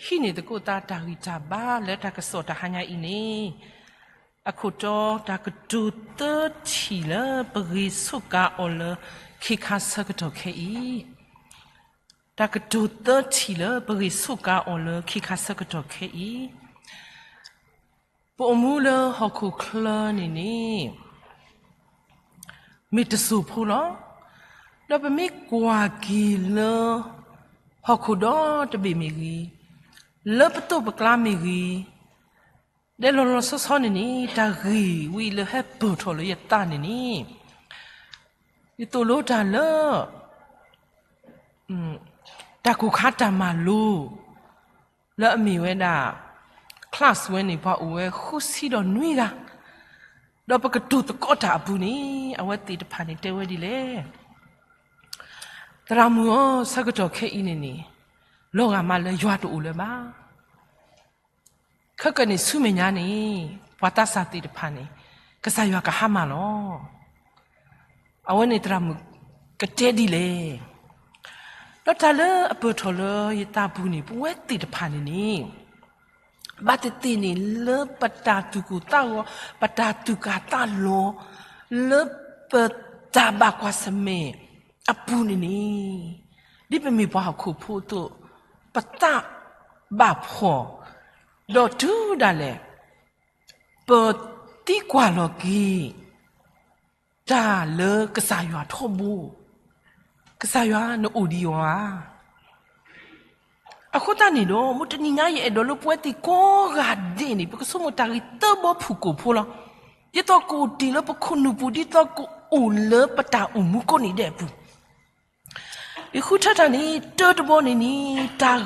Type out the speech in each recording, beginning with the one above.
ဟံးန့ၢ်သကိးသးတၢ်ဂံၢ်တၢ်ဘါလၢတၢ်ကစီၣ်တဟါညါအံၤန့ၣ်, အခိၣ်တီ တၢ်ကတိၤသၢထံၣ်လၢပဂ့ၤဆိးကါအီၤလၢခ့ခါဆၢကတီၢ်ခဲအံၤ, တၢ်ကတိၤသၢထံၣ်လၢပဂ့ၤဆိးကါအီၤလၢခ့ခါဆၢကတီၢ်ခဲအံၤ, ပအိၣ်မူလၢဟီၣ်ခိၣ်ချၢန့ၣ်န့ၣ် မ့ၢ်တစိၤဖိလီၤ. ဒီးပမ့ၢ်ကွၢ်က့ၤလၢ ဟီၣ်ခိၣ်ဒီတဘ့ၣ်မ့ၢ်ဂ့ၤ, လၢပသိးပကျါမ့ၢ်ဂ့ၤ, ဒဲလီၤလီၤဆီဆီန့ၣ်န့ၣ် တၢ်ဂ့ၢ်ဝံၤလၢဟဲပၢၢ်ထီၣ်လၢယသးန့ၣ်န့ၣ်, ယသိၣ်လိတၢ်လၢ တၢ်ကိၢ်ခါတၢ်မၤလိ လၢအမ့ၢ်ဝဲဒၣ် class ဝဲန့ၣ် ပှၤအိၣ်ဝဲဃုဆံဒီးနွံဂၤ, ဒီးပကတိၤသကိးတၢ်အပူၤန့ၣ် အဝဲသ့ၣ်တဖၣ်န့ၣ်တဲဝဲဒ်လဲၣ်. သရၣ်မုၣ်ဧၢ, ဆၢကတီၢ်ခဲအံၤန့ၣ်န့ၣ် လီၤဂာ်မးလၢယွၤတအိၣ်လၢၤဘၣ်. ခဲကနံၣ်ဆူမဲာ်ညါန့ၣ် ပှၤသးစၢ်သ့ၣ်တဖၣ်န့ၣ် ကစၢ်ယွၤကဟါမၢ်လီၤ. အဝဲန့ၣ်သရၣ်မုၣ်ကတဲဒ်လဲၣ်. ဒီးတၢ်လၢအပၢၢ်ထီၣ်လၢယသးပူၤန့ၣ် ပဝဲသ့ၣ်တဖၣ်န့ၣ်န့ၣ် ဘၣ်သ့ၣ်သ့ၣ်န့ၣ် လၢပတၢ်သူၣ်ကိၢ်သးဂီၤ, ပတၢ်သူၣ်ကၢ်သးလီၤ, လၢပတၢ်ဘၣ်ကွၢ်ဆၢၣ်မဲာ်အပူၤန့ၣ်န့ၣ်, ဒ်ပမ့ၢ်ပှၤဟီၣ်ခိၣ်ဖိအသိး, ပသးဘၣ်ဖှီၣ်, ဒီးတုၤဒၣ်လဲာ် ပသံကွၢ်လီၤက့ၤ တၢ်လၢကစၢ်ယွၤထီဘိ, ကစၢ်ယွၤနအိၣ်ဒံးအီၤဧါ. အဃိသတးန့ၣ်ဒီး မုၢ်တနံၤညါယအဲၣ်ဒိးလၢပဝဲသ့ၣ်ကိးဂၤဒဲးန့ၣ် ပကဆိကမိၣ်တၢ်ဂ့ၢ်သၢဘီဖုၣ်ကိာ်ဖိလီၤ. ဒ်သိးကအိၣ်တ့ၢ်လၢပခိၣ်နူာ်ပူၤ ဒ်သိးကအိၣ်လၢပတၢ်အိၣ်မူကိးနံၤဒဲးအပူၤ ယဃုထၢတၢ်န့ၣ် တၢတဘီန့ၣ်န့ၣ် တၢ်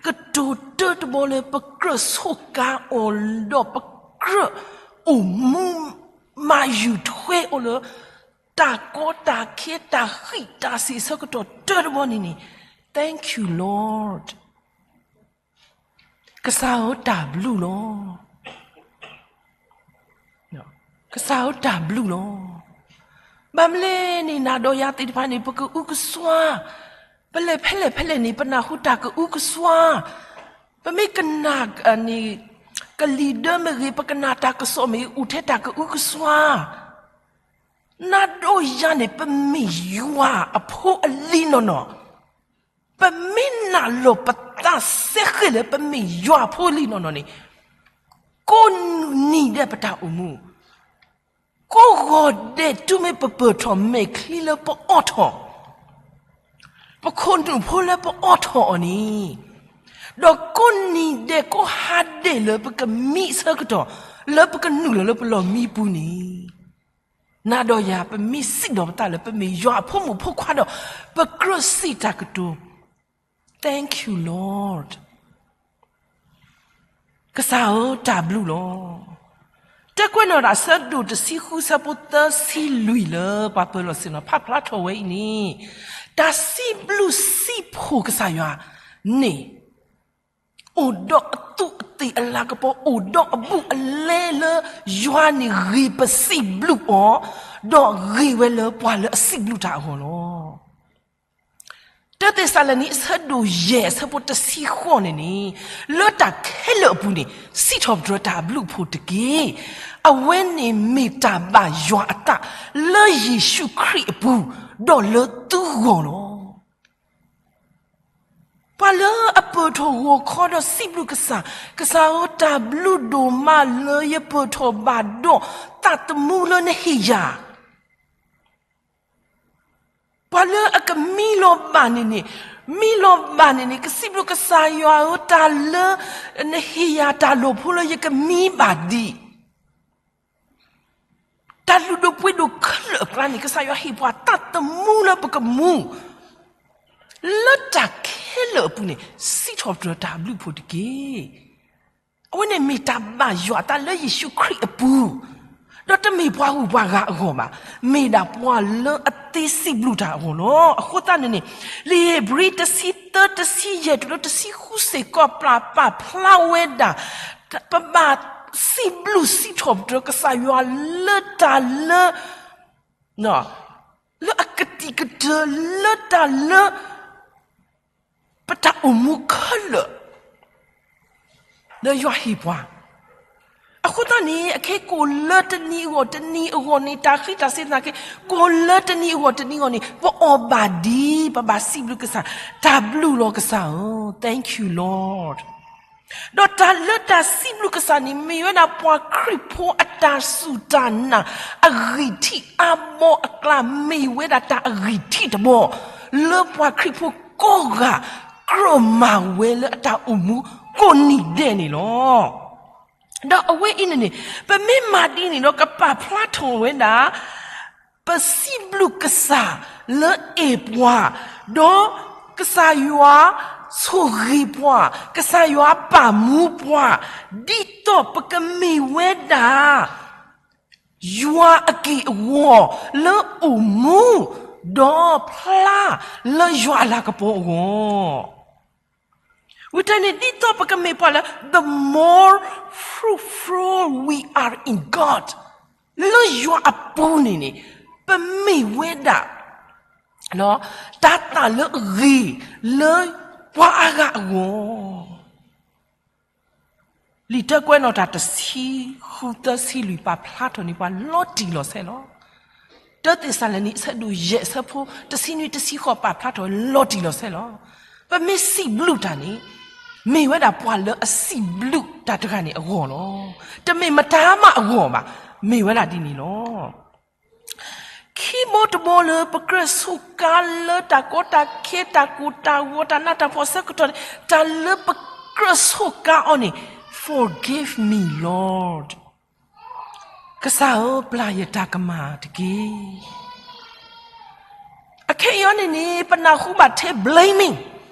ကတိၤတၢတဘီလၢပကြၢးဆိးကါအီၤ ဒီးပကြၢးအိၣ်မူမၤယူၢ်ထွဲအီၤလၢ တၢ်ကီတၢ်ခဲ တၢ်ဃံးတၢ်စ့ၤအဆၢကတီၢ်တၢတဘီန့ၣ်န့ၣ် Thank you, Lord. ကစၢ်ဧၢ တၢ်ဘျုးလီၤ. ကစၢ်ဧၢ တၢ်ဘျုးလီၤ. ဘၣ်မနုၤလဲၣ်န့ၣ် နၤဒီးယၤသ့ၣ်တဖၣ်န့ၣ် ပကအုကစွါ, ပလဲၤဖဲလဲၣ်ဖဲလဲၣ်န့ၣ် ပနၢ်ဟူတၢ်ကအုကစွါ, ပမ့ၢ်ကနၣ်န့ၣ် ကလံၤဒၢမ့ၢ်ဂ့ၤ, ပကနၣ်တၢ်ကစီၣ်မ့ၢ်ဂ့ၤ အိၣ်ထဲတၢ်ကအုကစွါ, နၤဒီးယၤန့ၣ် ပမ့ၢ်ယွၤအဖိအလံၤနီၢ်နီၢ်, ပမ့ၢ်နာ်လီၤပသးစဲဃဲၤလၢပမ့ၢ်ယွၤအဖိအလံၤနီၢ်နီၢ်န့ၣ်, ကိးနံၤဒဲးပတၢ်အိၣ်မူ, ကိးဂီၤဒဲးတုၤမ့ၢ်ပပၢၢ်ထီၣ်မဲာ်ချံလၢပအိးထီၣ်, ပခိၣ်နူာ်ဖိလၢပအိးထီၣ်အီၤန့ၣ်, ဒီးကိးနံၤဒဲးကိးဟါဒဲးလၢပကမံအဆၢကတီၢ်, လၢပကနုာ်လီၤလၢပလီၢ်မံပူၤန့ၣ်, နၤဒီးယၤ ပမ့ၢ်စံးဒီးပသးလၢပမ့ၢ်ယွၤအဖိမုၣ်ဖိခွါဒီး ပကြၢးစံးတၢ်ကတိၤ, Thank you, Lord. ကစၢ်ဧၢ တၢ်ဘျုးလီၤ. တဲကွဲးနီၣ်ဒၣ်ဆၢဒိၣ်တဆံဃုဆၢဖိသၢဆံလွံၢ်လၢပှၤပၢၤလီၢ်ဆ့ၣ်နီၤဖးဖျါထီၣ်ဝဲအံၤန့ၣ်, တၢ်စံးဘျုးစံးဖှိၣ်ကစၢ်ယွၤန့ၣ် အိၣ်ဒီးအသူးအသ့ၣ်အလၤကပီၤ, အိၣ်ဒီးအဘူးအလဲလၢယွၤန့ၣ်ဂ့ၤပစံးဘျုးအီၤ, ဒီးဂ့ၤဝဲလၢပှၤလၢအစံးဘျုးတၢ်အဂီၢ်လီၤ. တၢသ့းစၤလနံအဆၢဒိၣ်ယဲၢ်အဆၢဖိတဆံဃိးန့ၣ်န့ၣ်, လၢတၢ်ခဲလၢာ်အပူၤန့ၣ် စံးထီၣ်ပတြၢၤတၢ်အဘျုးအဖှိၣ်တက့ၢ်. အဝဲန့ၣ်မ့ၢ်တၢ်ဘၣ်ယွၤအသး လၢယ့ၣ်ၡူးခရံာ်အပူၤ, ဒီးလၢသုဂီၢ်လီၤ. ပှၤလၢအပၢၢ်ထီၣ်ဂီၤခီဒီးစံးဘျုးကစၢ်, ကစၢ်ဧၢ တၢ်ဘျုးဒိၣ်မးလၢယပၢၢ်ထီၣ်ဘၣ်ဒီးသးသမူလၢနဟ့ၣ်ယၤ ပှၤလၢအကမံလီၤဘၣ်န့ၣ်န့ၣ်, မံလီၤဘၣ်န့ၣ်န့ၣ် ကစံးဘျုးကစၢ်ယွၤဧၢ တၢ်လၢနဟ့ၣ်ယၤတၢ်လိၣ်ဖိလၢယကမံဘၣ်ဒံး, တၢ်လုၢ်ဒိၣ်ပှ့ၤဒိၣ်ခဲလၢာ်အကျါန့ၣ် ကစၢ်ယွၤဟ့ၣ်ပှၤသးသမူလၢပကမူ လၢတၢ်ခဲလၢာ်အပူၤန့ၣ် စံးထီၣ်ပတြၢၤတၢ်ဘျုးဖှိၣ်တက့ၢ်. အဝဲန့ၣ်မ့ၢ်တၢ်ဘၣ်ယွၤအသးလၢယ့ၣ်ၡူးခရံာ်အပူၤ, ဒီးတမ့ၢ်ပှၤဂုၤပှၤဂၤအဂီၢ်ဘၣ်, မ့ၢ်ဒၣ်ပှၤလၢအသ့စံးဘျုးတၢ်အဂီၢ်လီၤ. အဃိသတးန့ၣ်န့ၣ် လံာ်ဧ့ၤဘြံၤတဆံသၢ တဆံယဲၢ်တုၤလၢတဆံဃုစ့ၢ်ကီး ပာ်ပာ်ဖျါဝဲဒၣ် ပဘၣ်စံးဘျုးစံးထီၣ်ပတြၢၤကစၢ်ယွၤလၢတၢ်လၢ လၢအကသံၣ်ကတၢၢ် လၢတၢ်လၢ ပတၢ်အိၣ်မူခဲလၢာ်, လၢယွၤဟ့ၣ်ပှၤ. အဃိသတးန့ၣ် အခဲကိးလၢတနံၤအဂီၢ်တနံၤအဂီၢ်န့ၣ် တၢ်ဃံတၢ်စ့သနာ်က့ ကိးလၢတနံၤအဂီၢ်တနံၤအဂီၢ်န့ၣ် ပအီၣ်ဘၣ်ဒ် ပဘၣ်စံးဘျုးကစၢ်, တၢ်ဘျုးလီၤကစၢ်ဧၢ, Thank you, Lord. ဒီးတၢ်လၢတၢ်စံးဘျုးကစၢ်န့ၣ် မ့ၢ်ဝဲဒၣ်ပှၤခရံာ်ဖိအတၢ်စူၢ်တၢ်နာ်အဂံၢ်ထံးအါဘီအကျါ မ့ၢ်ဝဲဒၣ်တၢ်အဂံၢ်ထံးတဘီ လၢပှၤခရံာ်ဖိကိးဂၤ ကြၢးမၤဝဲလၢအတၢ်အိၣ်မူကိးနံၤဒဲးန့ၣ်လီၤ. ဒီးအဝဲအံၤန့ၣ်န့ၣ် ပမ့ၢ်မၤဒ်န့ၣ်ဒီး ကပာ်ဖျါထီၣ်ဝဲဒၣ် ပစံးဘျုးကစၢ်လၢအဲၣ်ပှၤ, ဒီးကစၢ်ယွၤဆိၣ်ဂ့ၤပှၤ, ကစၢ်ယွၤပာ်မူပှၤ, ဒ်သိးပကမ့ၢ်ဝဲဒၣ် ယွၤအက့ၢ်အဂီၤလၢအိၣ်မူ, ဒီးဖျါလၢယွၤအလၤကပီၤအဂီၢ် ဝံၤတၢ်န့ၣ် ဒ်သိးပကမ့ၢ်ပှၤလၢ the more fruitful we are in God, လၢယွၤအပူၤန့ၣ်န့ၣ် ပမ့ၢ်ဝဲဒၣ် တၤသၣ်လၢအဂ့ၤလၢပှၤအါဂၤအဂီၢ် လံာ်တၢကွဲးနီၣ်တၢ်တဆံဃုသၢဆံလွံၢ် ပာ်ဖျါထီၣ်န့ၢ်ပှၤလီၤတံၢ်လီၤဆဲးလီၤ. တၢသ့းစၤလနံ အဆၢဒိၣ်ယဲၢ် အဆၢဖိတဆံနွံတဆံဃိး ပာ်ဖျါထီၣ်လီၤတံၢ်လီၤဆဲးလီၤ. ပမ့ၢ်စံးဘျုးတၢ်န့ၣ် မ့ၢ်ဝဲဒၣ်ပှၤလၢအစံးဘျုးတၢ်တဂၤန့ၣ်အဂီၢ်လီၤ. တမ့ၢ်မတၤမးအဂီၢ်ဘၣ်, မ့ၢ်ဝဲဒၣ်ဒ်န့ၣ်လီၤ. ခံဘီတဘီလၢပကြၢးစူးကါလၢတၢ်ကီတၢ်ခဲ တၢ်ကိၢ်တၢ်ဂီၤ တၢ်နးတၢ်ဖှီၣ်အဆၢကတီၢ်န့ၣ် တၢ်လၢပကြၢးစူးကါအီၤန့ၣ် Forgive me, Lord. ကစၢ်ဧၢ, ပျၢ်ယတၢ်ကမၣ်တက့ၢ်. အခဲအံၤအီၤန့ၣ်န့ၣ် ပနၢ်ဟူဘၣ်ထဲ blaming,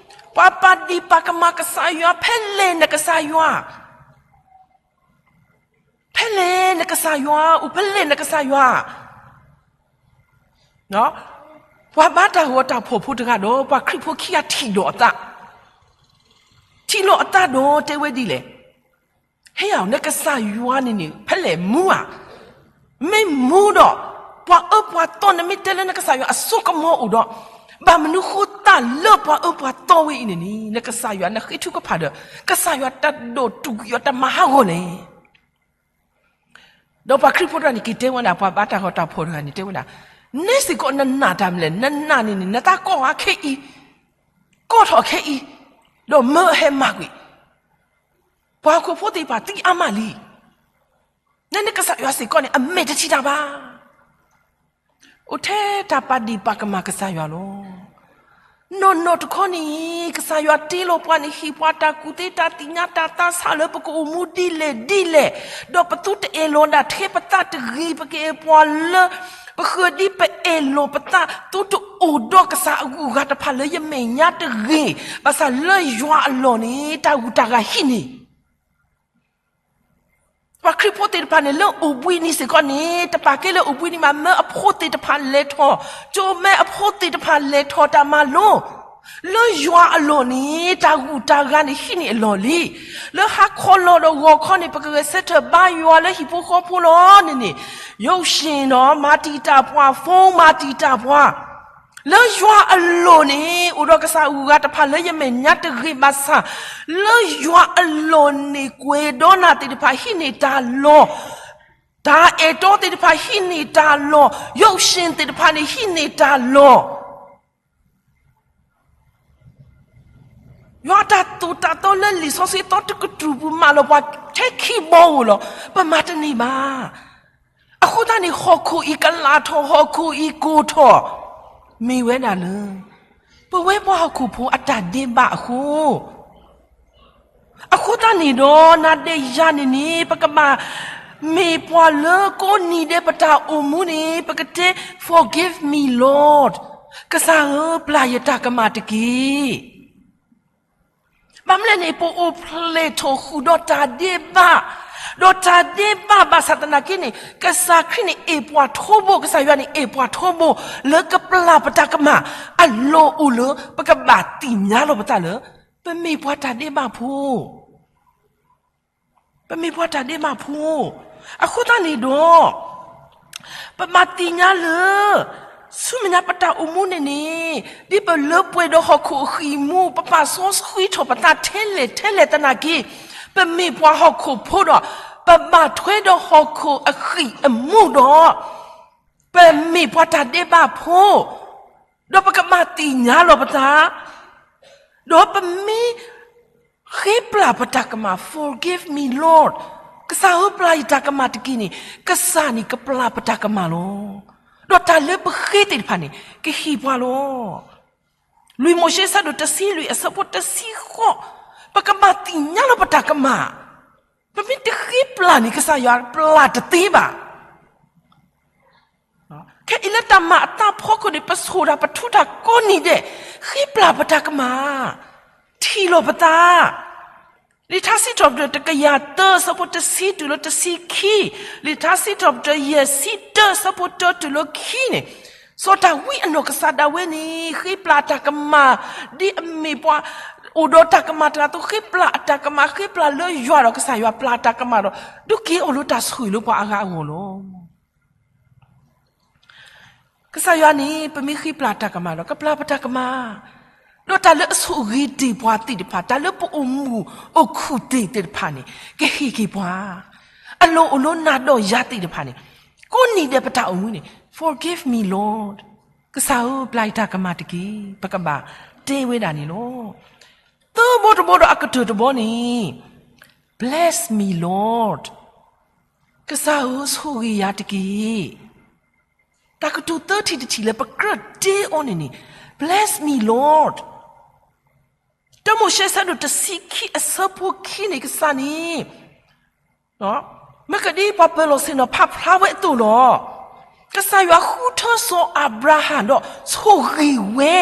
ပှၤပာ်ဒံးပာ်ကမၣ်ကစၢ်ယွၤ, ဖဲလဲၣ်နကစၢ်ယွၤ ဖဲလဲၣ်နကစၢ်ယွၤ, အိၣ်ဖဲလဲၣ်နကစၢ်ယွၤ. ပှၤဘါတၢ်ဂီၤတၢ်ဖှီၣ်ဖိတဂၤဒီး ပှၤခရံာ်ဖိခံဂၤထံၣ်လိာ်အသး, ထံၣ်လိာ်အသးဒီးတဲဝဲဒ်လဲၣ်, ဟဲယၤ နကစၢ်ယွၤန့ၣ်န့ၣ် ဖဲလဲၣ်မူဧါ, မ့ၢ်မူဒီး ပှၤအၢပှၤသီ နမ့ၢ်တဲလၢနကစၢ်ယွၤအစိကမီၤအိၣ်ဒီး, ဘၣ်မနုၤဃိသတးလၢပှၤအၢပှၤသီဝဲအံၤန့ၣ်န့ၣ် နကစၢ်ယွၤ နဃ့ထုကဖၣ်ဒီး ကစၢ်ယွၤတဒိၣ်တုာ်ကွံာ်အီၤတမၤဟးဂီၤလဲၣ်. ဒီးပှၤခရံာ်ဖိတဂၤန့ၣ် က့ၤတဲဝဲဒၣ် ပှၤဘါတၢ်ဂီၤတၢ်ဖှီၣ်တဂၤန့ၣ် တဲဝဲဒၣ်, နဲစ့ၢ်ကီးနနာ်တၢ်မနုၤလဲၣ်, နနာ်န့ၣ်န့ၣ် နသးကိးဂၤခဲအံၤ, ကိးထီၣ်ခဲအံၤ, ဒီးမၢအဟဲမၤကွံာ်, ပှၤဟီၣ်ခိၣ်ဖိသ့ၣ်တဖၣ်သံအါမးလံ. နနကစၢ်ယွၤစ့ၢ်ကီးန့ၣ် အမဲာ်တထံၣ်တၢ်ဘၣ်. အိၣ်ထဲတၢ်ပာ်ဒံးပာ်ကမၣ်ကစၢ်ယွၤလီၤ. နီၢ်နီၢ်တခီန့ၣ် ကစၢ်ယွၤတ့လီၤပှၤန့ၣ် ဟ့ၣ်ပှၤတၢ်ကူၣ်သ့ တၢ်သ့ၣ်ညါတၢ်သးဆၣ်လၢပကအိၣ်မူဒ်လဲၣ်ဒ်လဲၣ်, ဒီးပသုတအဲၣ်လီၤဒၣ်ထဲပသးတဂ့ၤ, ပကအဲၣ်ပှၤလၢ ပဃၢၤဒ်ပအဲၣ်လီၤပသး, သုတအိၣ်ဒီးကစၢ်အဂုၤအဂၤတဖၣ်လၢယမဲာ်ညါတဂ့ၤ, ဘၣ်ဆၣ်လၢယွၤအလီၢ်န့ၣ် တၢ်ဂုၤတၢ်ဂၤဟံးန့ၢ် ပှၤခရံာ်ဖိသ့ၣ်တဖၣ်န့ၣ် လၢအိၣ်ဘှံးနံၤစ့ၢ်ကီးန့ၣ် တပာ်ကဲလၢအိၣ်ဘှံးနံၤဘၣ်, မၢအဖိသ့ၣ်တဖၣ်လဲၤထီၣ်, ကၠိမၢအဖိသ့ၣ်တဖၣ်လဲၤထီၣ်တၢ်မၤလိ, လၢယွၤအလီၢ်န့ၣ် တၢ်ဂုၤတၢ်ဂၤန့ၣ်ဟံးန့ၢ်အလီၢ်လံ. လၢဟါခီလီၤဒီးဂီၤခီန့ၣ် ပကဂဲၤဆၢထၢၣ်ဘါယွၤလၢဟံၣ်ဖိဃီဖိလီၤန့ၣ်န့ၣ်, ရုပ်ရှင်ဒီး မၤတံာ်တာ်ပှၤ, phone မၤတံာ်တာ်ပှၤ လၢယွၤအလီၢ်န့ၣ် အိၣ်ဒီးကစၢ်အဂုၤအဂၤတဖၣ်လၢယမဲာ်ညါတဂ့ၤဘၣ်ဆၣ်, လၢယွၤအလီၢ်န့ၣ် ကွဲးဒီးနၤသ့ၣ်တဖၣ်ဟံးန့ၢ်တၢ်လီၢ်, တၢ်အဲၣ်တီသ့ၣ်တဖၣ်ဟံးန့ၢ်တၢ်လီၢ်, ရုပ်ရှင်သ့ၣ်တဖၣ်န့ၣ်ဟံးန့ၢ်တၢ်လီၢ် ယွၤအတၢ်သိၣ်တၢ်သီလၢလံာ်စီဆှံသီတကတြူၢ်ပူၤမၤလီၤပှၤထဲခံဘီဧိၤလီၤ. ပမၤတန့ၢ်ဘၣ်. အဃိသတးန့ၣ် ဟီၣ်ခိၣ်အံၤကလၢ်ထီၣ် ဟီၣ်ခိၣ်အံၤကိၢ်ထီၣ်, မ့ၢ်ဝဲဒၣ်လၢ ပဝဲပှၤဟီၣ်ခိၣ်ဖိအတၢ်ဒဲးဘးအဃိ အဃိသတးန့ၣ်ဒီး နၤဒီးယၤန့ၣ်န့ၣ် ပကဘၣ်မ့ၢ်ပှၤလၢကိးနံၤဒဲး ပတၢ်အိၣ်မူန့ၣ် ပကတဲ Forgive me, Lord, ကစၢ်ဧၢ ပျၢ်ယတၢ်ကမၣ်တက့ၢ်. ဘၣ်မနုၤလဲၣ်န့ၣ် ပအိၣ်ဖျဲၣ်ထီၣ်ဃုာ်ဒီးတၢ်ဒဲးဘး, ဒီးတၢ်ဒဲးဘးဘၣ်ဆၣ်သနာ်က့န့ၣ် ကစၢ်ခရံာ်န့ၣ်အဲၣ်ပှၤထီဘိ, ကစၢ်ယွၤန့ၣ်အဲၣ်ပှၤထီဘိ လၢကပျၢ်ပတၢ်ကမၣ် အလီၢ်အိၣ်လၢပကဘၣ်သ့ၣ်ညါလီၤပသးလၢ ပမ့ၢ်ပှၤတၢ်ဒဲးဘးဖိ ပမ့ၢ်ပှၤတၢ်ဒဲးဘးဖိ. အဃိသတးန့ၣ်ဒီး ပဘၣ်သ့ၣ်ညါလၢ ဆူမဲာ်ညါပတၢ်အိၣ်မူန့ၣ်န့ၣ် ဒ်ပလၢပှဲၤဒီးဟီၣ်ခိၣ်အဃံၢ်မူ ပပာ်စီဆှံထီၣ်ပသးထဲလဲၣ်ထဲလဲၣ်သနာ်က့ ပမ့ၢ်ပှၤဟီၣ်ခိၣ်ဖိဒီး ပဘၣ်ထွဲဒီးဟီၣ်ခိၣ်အဃံၢ်အမူးဒီး ပမ့ၢ်ပှၤတၢ်ဒဲးဘးဖိ ဒီးပကဘၣ်သ့ၣ်ညါလီၤပသး, ဒီးပမ့ၢ်ဃ့ပျၢ်ပတၢ်ကမၣ် Forgive me, Lord, ကစၢ်ဧၢ ပျၢ်ယတၢ်ကမၣ်တက့ၢ်န့ၣ် ကစၢ်န့ၣ်ကပျၢ်ပတၢ်ကမၣ်လီၤ. ဒီးတၢ်လၢပဃ့သ့ၣ်တဖၣ်န့ၣ် ကဟ့ၣ်ပှၤလီၤ. လွံၢ်မိၤၡ့ဆၢဒိၣ်တဆံလွံၢ်အဆၢဖိတဆံဃိး, ပကဘၣ်သ့ၣ်ညါလီၤပတၢ်ကမၣ်, ပမ့ၢ်တဃ့ပျၢ်န့ၣ် ကစၢ်ယွၤပျၢ်တသ့ဘၣ်. ခဲအံၤလၢတၢ်မၤအသးဖီခိၣ်န့ၣ် ပဆိၣ်တၢ်ပထူတၢ်ကီန့ၣ်ဒဲး, ဃ့ပျၢ်ပတၢ်ကမၣ်, ထံၣ်လီၤပသး လံာ်ထါစံးထီၣ်ပတြၢၤတကယၤသၢအဆၢဖိတဆံတုၤလၢတဆံခံ, လံာ်ထါစံးထီၣ်ပတြၢၤယဲၢ်ဆံတၢအဆၢဖိတၢတုၤလၢခံန့ၣ်, စီၤဒၤဝံးအနီၢ်ကစၢ်ဒၣ်ဝဲန့ၣ် ဃ့ပျၢ်အတၢ်ကမၣ်, ဒ်အမ့ၢ်ပှၤအိၣ်ဒီးတၢ်ကမၣ်တဂၤအသိး ဃ့ပျၢ်အတၢ်ကမၣ် ဃ့ပျၢ်လၢယွၤဒီးကစၢ်ယွၤပျၢ်အတၢ်ကမၣ်ဒီး ဒုးက့ၤအိၣ်လၢတၢ်ဆိၣ်ဂ့ၤလၢပှၤအါဂၤအဂီၢ်လီၤ. ကစၢ်ယွၤန့ၣ် ပမ့ၢ်ဃ့ပျၢ်တၢ်ကမၣ်ဒီး ကပျၢ်ပတၢ်ကမၣ်, ဒီးတၢ်လၢအဆိၣ်ဂ့ၤတ့ၢ်ပှၤသ့ၣ်တဖၣ် တၢ်လၢပအိၣ်မူအိၣ်ခုၣ်သ့ၣ်တဖၣ်န့ၣ် ကဟ့ၣ်က့ၤပှၤ, အလီၢ်အိၣ်လၢနၤဒီးယၤသ့ၣ်တဖၣ်န့ၣ် ကိးနံၤဒဲးပတၢ်အိၣ်မူန့ၣ် Forgive me, Lord, ကစၢ်ဧၢ ပျၢ်ယတၢ်ကမၣ်တက့ၢ် ပကဘၣ်တဲဝဲဒၣ်န့ၣ်လီၤ. သၢဘီတဘီဒီးအကတၢၢ်တဘီန့ၣ် Bless me, Lord, ကစၢ်ဧၢ ဆိၣ်ဂ့ၤယၤတက့ၢ်. တၢ်ကတိၤသၢထံၣ်တထံၣ်လၢပကြၢးတဲအီၤန့ၣ်န့ၣ် Bless me, Lord, တၢမိၤၡ့ဆၢဒိၣ်တဆံခံအဆၢဖိခံန့ၣ် ကစၢ်န့ၣ် မ့ၢ်ကဒ်ပှၤပၢၤလီၢ်ဆ့ၣ်နီၤဖးဖျါဝဲအသိးလီၤ. ကစၢ်ယွၤဃုထၢစီၤအၤဘြၤဟၣ်ဒီးဆိၣ်ဂ့ၤဝဲ,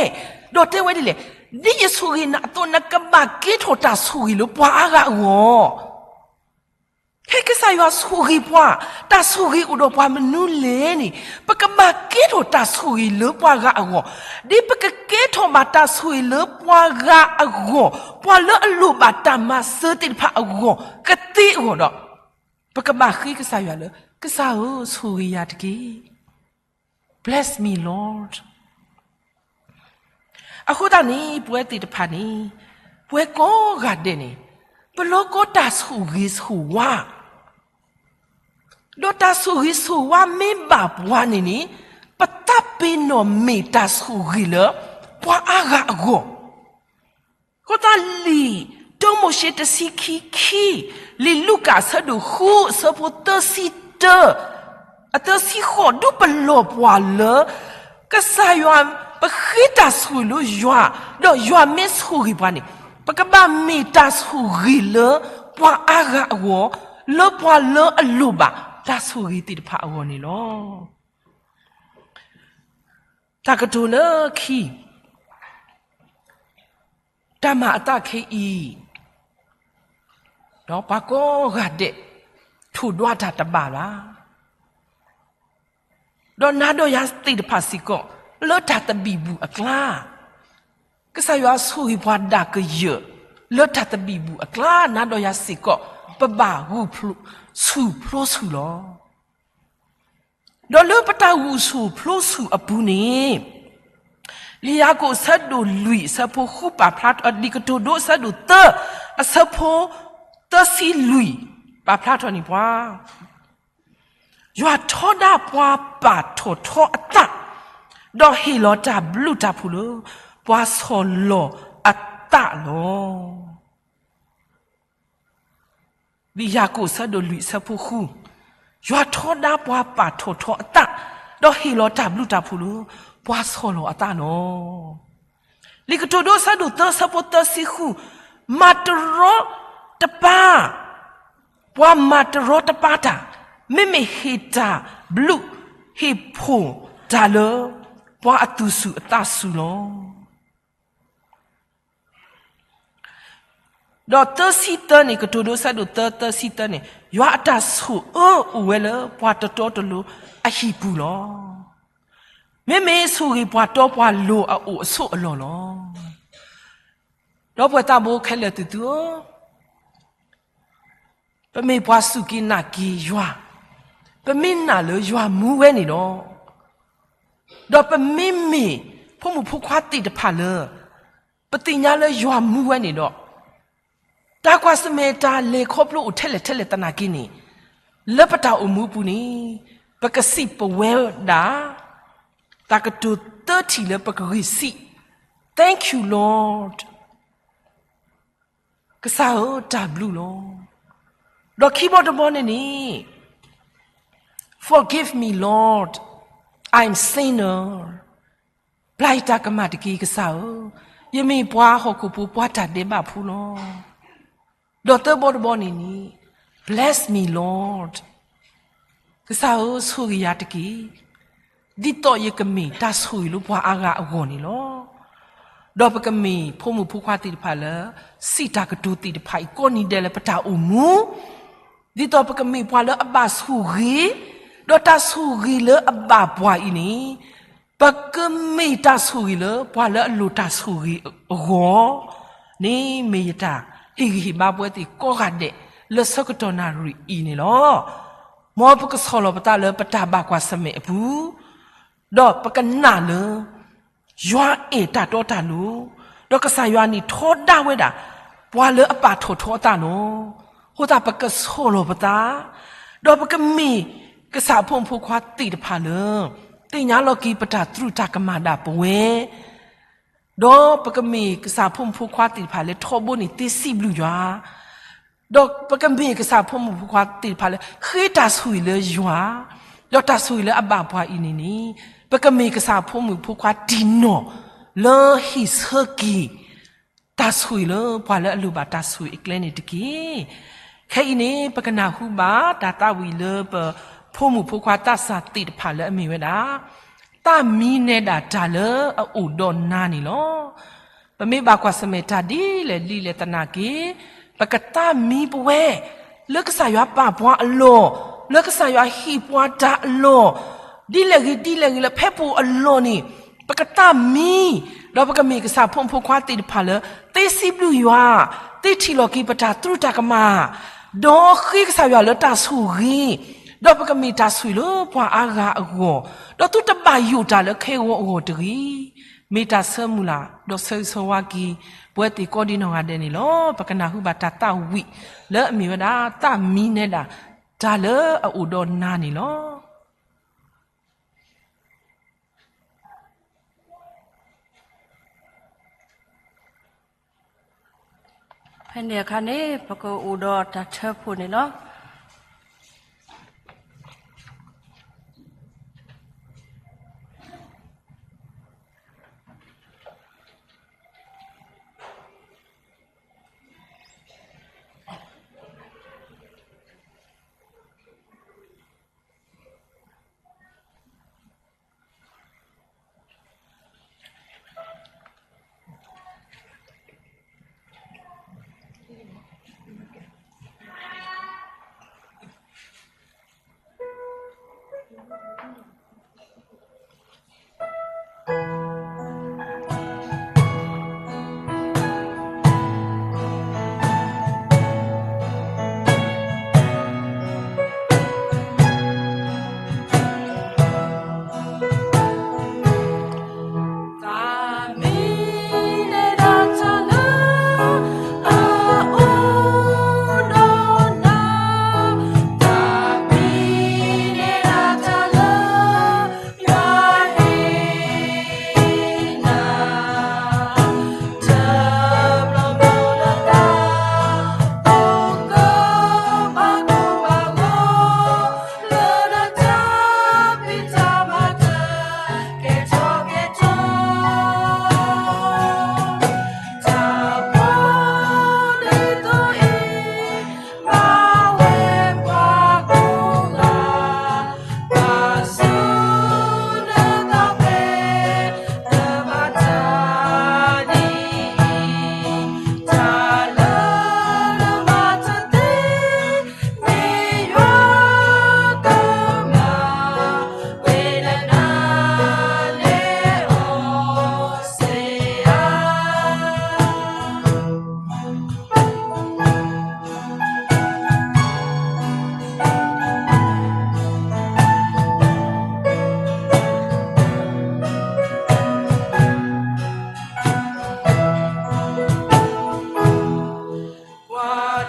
ဒီးတဲဝဲဒ်လဲၣ်, ဒ်ယဆိၣ်ဂ့ၤနၤအသိး နကဘၣ်ကဲထီၣ်တၢ်ဆိၣ်ဂ့ၤလၢပှၤအါဂၤအဂီၢ်. ဖဲကစၢ်ယွၤဆိၣ်ဂ့ၤပှၤ, တၢ်ဆိၣ်ဂ့ၤအိၣ်ဒီးပှၤမနုၤလဲၣ်န့ၣ်, ပကဘၣ်ကဲထီၣ်တၢ်ဆိၣ်ဂ့ၤလၢပှၤဂၤအဂီၢ်, ဒ်ပကကဲထီၣ်ဘၣ်တၢ်ဆိၣ်ဂ့ၤလၢပှၤဂၤအဂီၢ်, ပှၤလၢအလိၣ်ဘၣ်တၢ်မၤစၢၤသ့ၣ်တဖၣ်အဂီၢ်, ကသ့အဂီၢ်ဒီး, ပကဘၣ်ဃ့ကစၢ်ယွၤလၢ ကစၢ်ဧၢ ဆိၣ်ဂ့ၤယၤတက့ၢ်. Bless me, Lord. အဃိသတးန့ၣ် ပဝဲသ့ၣ်တဖၣ်န့ၣ်, ပဝဲကိးဂၤဒဲးန့ၣ်, ပလီၤကီတၢ်ဆိၣ်ဂ့ၤဆိၣ်ဝါ, ဒီးတၢ်ဆိၣ်ဂ့ၤဆိၣ်ဝါမ့ၢ်ဘၣ်ပှၤန့ၣ်န့ၣ်, ပသးပ့ၤနီၣ်မ့ၢ်တၢ်ဆိၣ်ဂ့ၤလၢပှၤအါဂၤအဂီၢ် အဃိသတးလံာ်တၢမိၤၡ့တဆံခံခံ, လံာ်လူၤကၣ်အဆၢဒိၣ်ဃုအဆၢဖိသၢဆံတၢ, အသၢဆံဃိး ဒုးပလီၢ်ပှၤလၢ ကစၢ်ယွၤ, ပဃ့တၢ်ဆိၣ်ဂ့ၤလၢယွၤ, ဒီးယွၤမ့ၢ်ဆိၣ်ဂ့ၤပှၤန့ၣ်, ပကဘၣ်မ့ၢ်တၢ်ဆိၣ်ဂ့ၤလၢပှၤအါဂၤအဂီၢ်, လၢပှၤလၢအလိၣ်ဘၣ်တၢ်ဆိၣ်ဂ့ၤသ့ၣ်တဖၣ်အဂီၢ်န့ၣ်လီၤ. တၢ်ကတိၤလၢခံ, တၢ်မၤအသးခဲအံၤ, ဒီးပှၤကိးဂၤဒဲး, ထိၣ်ဒွးတၢ်တဘၣ်ဘၣ်, ဒီးနၤဒီးယၤသ့ၣ်တဖၣ်စ့ၢ်ကီး, လၢတၢ်သဘံၣ်ဘုၣ်အကျါ, ကစၢ်ယွၤဆိၣ်ဂ့ၤပှၤဒၣ်ကယၢၢ်, လၢတၢ်သဘံၣ်ဘုၣ်အကျါ နၤဒီးယၤစ့ၢ်ကီး, ပဘၣ်ဂုာ်ဆူၣ်ဖျိဆူၣ်လီၤ. ဒီးလၢပတၢ်ဂုာ်ဆူၣ်ဖျိဆူၣ်အပူၤန့ၣ်, လံာ်ယၤကိာ်အဆၢဒိၣ်လွံၢ်အဆၢဖိဃုပာ်ဖျါထီၣ်, လံာ်ကတိၤဒိအဆၢဒိၣ်သၢ, အဆၢဖိသၢဆံလွံၢ်, ပာ်ဖျါထီၣ်န့ၢ်ပှၤ, ယွၤထီဒါပှၤပာ်ထီၣ်ထီအသး, ဒီးဟ့ၣ်လီၤတၢ်ဘျုးတၢ်ဖှိၣ်လၢ ပှၤဆီၣ်လီၤအသးလီၤ. လံာ်ယၤကိာ်အဆၢဒိၣ်လွံၢ်အဆၢဖိဃု, ယွၤထီဒါပှၤပာ်ထီၣ်ထီအသး, ဒီးဟ့ၣ်လီၤတၢ်ဘျုးတၢ်ဖှိၣ်လၢ ပှၤဆီၣ်လီၤအသးလီၤ. လံာ်ကတိၤဒိအဆၢဒိၣ်သၢအဆၢဖိသၢဆံဃု, မၤတရီတပါ, ပှၤမၤတရီတပါတၢ်, မ့မ့ၢ်ဟ့ၣ်တၢ်ဘျုး, ဟ့ၣ်ဖှိၣ်တၢ်လၢ ပှၤအသူၣ်စူၤအသးစူၤလီၤ. ဒီးသၢဆံသၢန့ၣ်, ကတိၤဒိအဆၢဒိၣ်သၢ သၢဆံသၢန့ၣ်, ယွၤအတၢ်ဆိၣ်အၢအိၣ်ဝဲလၢပှၤတတီတလိၤအဟံၣ်ပူၤလီၤ. မ့မ့ၢ်ဆိၣ်ဂ့ၤပှၤတီပှၤလိၤအအိၣ်အဆိးအလီၢ်လီၤ. ဒီပုၢ်ဝဲၢ်သးဘိခဲလၢာ်သ့ၣ်သုဧၢ, ပမ့ၢ်ပှၤစူၢ်က့ၤနာ်က့ၤယွၤ, ပမ့ၢ်နာ်လၢယွၤမူဝဲန့ၣ်ဒီး, ဒီးပမ့မ့ၢ်ဖိမုၣ်ဖိခွါသ့ၣ်တဖၣ်လၢ ပသ့ၣ်ညါလၢယွၤမူဝဲန့ၣ်ဒီး, တၢ်ကွၢ်ဆၢၣ်မဲာ်တၢ်လဲၤခီဖျိအိၣ်ထဲလဲၣ်ထဲလဲၣ်သနာ်က့န့ၣ်, လၢပတၢ်အိၣ်မူအပူၤန့ၣ်, ပကစံးပဝဲဒၣ် တၢ်ကတိၤသၢထံၣ်လၢပကဂ့ၤစံး, Thank you, Lord. ကစၢ်ဧၢ, တၢ်ဘျုးလီၤ. ဒီးခံဘီတဘီန့ၣ်န့ၣ်, Forgive me, Lord, I'm sinner. ပျၢ်ယတၢ်ကမၣ်တက့ၢ် ကစၢ်ဧၢ, ယမ့ၢ်ပှၤဟီၣ်ခိၣ်ဖိ ပှၤတၢ်ဒဲးဘးဖိလီၤ. ဒီးသၢဘီတဘီန့ၣ်န့ၣ်, Bless me, Lord. ကစၢ်ဧၢ, ဆိၣ်ဂ့ၤယၤတက့ၢ်, ဒ်သိးယကမ့ၢ်တၢ်ဆိၣ်ဂ့ၤလၢပှၤအါဂၤအဂီၢ်န့ၣ်လီၤ. ဒီးပကမ့ၢ်ဖိမုၣ်ဖိခွါသ့ၣ်တဖၣ်လၢ စံးတၢ်ကတိၤသ့ၣ်တဖၣ်အံၤကိးနံၤဒဲးလၢပတၢ်အိၣ်မူ, ဒ်သိးပကမ့ၢ်ပှၤလၢအဘၣ်ဆိၣ်ဂ့ၤ, ဒီးတၢ်ဆိၣ်ဂ့ၤလၢအဘၣ်ပှၤအံၤန့ၣ်, ပကမ့ၢ်တၢ်ဆိၣ်ဂ့ၤလၢပှၤလၢအလိၣ်တၢ်ဆိၣ်ဂ့ၤအဂီၢ်န့ၣ် မ့ၢ်ယတၢ်ဟ့ၣ်ဂံၢ်ဟ့ၣ်ဘါပဝဲသ့ၣ်ကိးဂၤဒဲး လၢဆၢကတီၢ်နၣ်ရံၣ်အံၤန့ၣ်လီၤ. မ်ပကဆီၣ်လီၤပသးလၢပတၢ်ဘၣ်ကွၢ်ဆၢၣ်မဲာ်အပူၤ, ဒီးပကနာ်လၢ ယွၤအဲၣ်တၢ်တီတၢ်လိၤ, ဒီးကစၢ်ယွၤန့ၣ်ထီဒါဝဲဒၣ် ပှၤလၢအပာ်ထီၣ်ထီအသးလီၤ. အဃိသတးပကဆီၣ်လီၤပသး, ဒီးပကမ့ၢ်ကစၢ်ဖိမုၣ်ဖိခွါသ့ၣ်တဖၣ်လၢ သ့ၣ်ညါလီၤက့ၤပတၢ်သရူးတၢ်ကမၣ်ဒၣ်ပဝဲ, ဒီးပကမ့ၢ်ကစၢ်ဖိမုၣ်ဖိခွါသ့ၣ်တဖၣ်လၢထီဘိန့ၣ်သ့စံးဘျုးယွၤ, ဒီးပကမ့ၢ်ကစၢ်ဖိမုၣ်ဖိခွါသ့ၣ်တဖၣ်လၢ ဃ့တၢ်ဆိၣ်ဂ့ၤလၢယွၤ, ဒီးတၢ်ဆိၣ်ဂ့ၤလၢအဘၣ်ပှၤအံၤန့ၣ်န့ၣ်, ပကမ့ၢ်ကစၢ်ဖိမုၣ်ဖိခွါတံၢ်နီၢ်လၢဟ့ၣ်ဆၢက့ၤ တၢ်ဆိၣ်ဂ့ၤလၢပှၤလၢအလိၣ်ဘၣ်တၢ်ဆိၣ်ဂ့ၤအကျဲန့ၣ်တက့ၢ်. ခဲအံၤန့ၣ် ပကနၢ်ဟူဘၣ်တၢ်သးဝံၣ်လၢပဖိမုၣ်ဖိခွါသးစၢ်သ့ၣ်တဖၣ်လၢအမ့ၢ်ဝဲဒၣ်, သးမံနဲဒၣ်တၢ်လၢအအိၣ်ဒီးနၤန့ၣ်လီၤ. ပမ့ၢ်ဘၣ်ကွၢ်ဆၢၣ်မဲာ်တၢ်ဒ်လဲၣ်ဒ်လဲၣ်သနာ်က့, ပကသးမံပဝဲ လၢကစၢ်ယွၤပာ်ပှၤအလီၢ်, လၢကစၢ်ယွၤဟ့ၣ်ပှၤတၢ်အလီၢ်, ဒ်လဲၣ်ဂ့ၤဒ်လဲၣ်ဂ့ၤလၢဖဲပအိၣ်အလီၢ်န့ၣ်, ပကသးမံ, ဒီးပကမ့ၢ်ကစၢ်ဖိမုၣ်ဖိခွါသ့ၣ်တဖၣ်လၢ သ့စံးဘျုးယွၤ, သ့ထံၣ်လီၤက့ၤပတၢ်သရူးတၢ်ကမၣ်, ဒီးဃ့ကစၢ်ယွၤလၢတၢ်ဆိၣ်ဂ့ၤ, ဒီးပကမ့ၢ်တၢ်ဆိၣ်ဂ့ၤလၢပှၤအါဂၤအဂီၢ်, ဒီးသုတဘၣ်ယိၣ်တၢ်လၢခဲဂီၤအဂီၢ်တဂ့ၤ. မ့ၢ်တၢ်ဆၢမုၢ်လၢ် ဒီးဆၢဂ့ၤဆၢဝါက့ၤ ပဝဲသ့ၣ်ကိးဒံနီၢ်ဂၤဒဲးန့ၣ်လီၤ. ပကနၢ်ဟူဘၣ်တၢ်သးဝံၣ် လၢအမ့ၢ်ဝဲဒၣ် သးမံနဲဒၣ် တၢ်လၢအအိၣ်ဒီးနၤန့ၣ်လီၤ. ဖဲန့ၣ်အခါန့ၣ် ပကအိၣ်ဒီးတၢ်ထၢဖှိၣ်န့ၣ်လီၤ.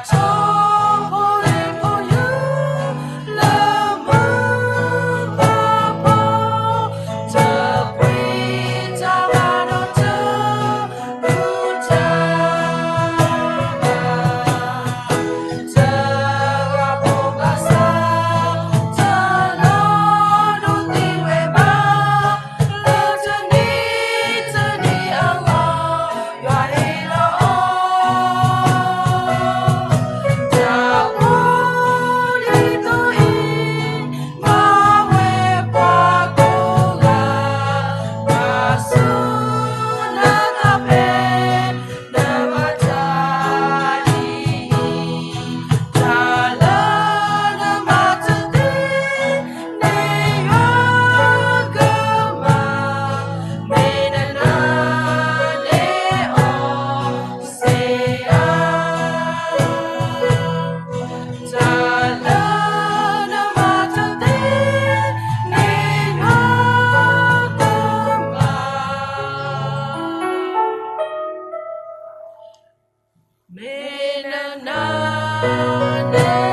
ထိၣ်ဖိလံၣ်ဖိယူၢ်လၢမုၢ်ပှၢ်ဖီ, တပှ့ၤတၢ်ဘၣ်ဒီးတၢ်ကူၣ်တၢ်ဘၣ်, တဂၤဖိဘၣ်ဆၣ် တလီၤဒိးသံဝဲဘၣ်, လၢတနံၤတနံၤအလီၢ် ယွၤဟ့ၣ်လီၤအီၤ တၢ်အိၣ်ဒ်သိးအံၤ, မၤဝဲပှၤကိးဂၤ, ဘၣ်ဆူနတၢ်ဖဲ နဘၣ်တၢ်ဒ်အံၤ, တၢ်လၢနမၤတသ့ န့ၣ်ယွၤကမၤ, မ့ၢ်နနာ်န့ၢ်အီၤစ့ၢ်ဧါ. တၢ်လၢနမၤတသ့ န့ၣ်ယွၤကမၤ, မ့ၢ်နနာ်န့ၢ်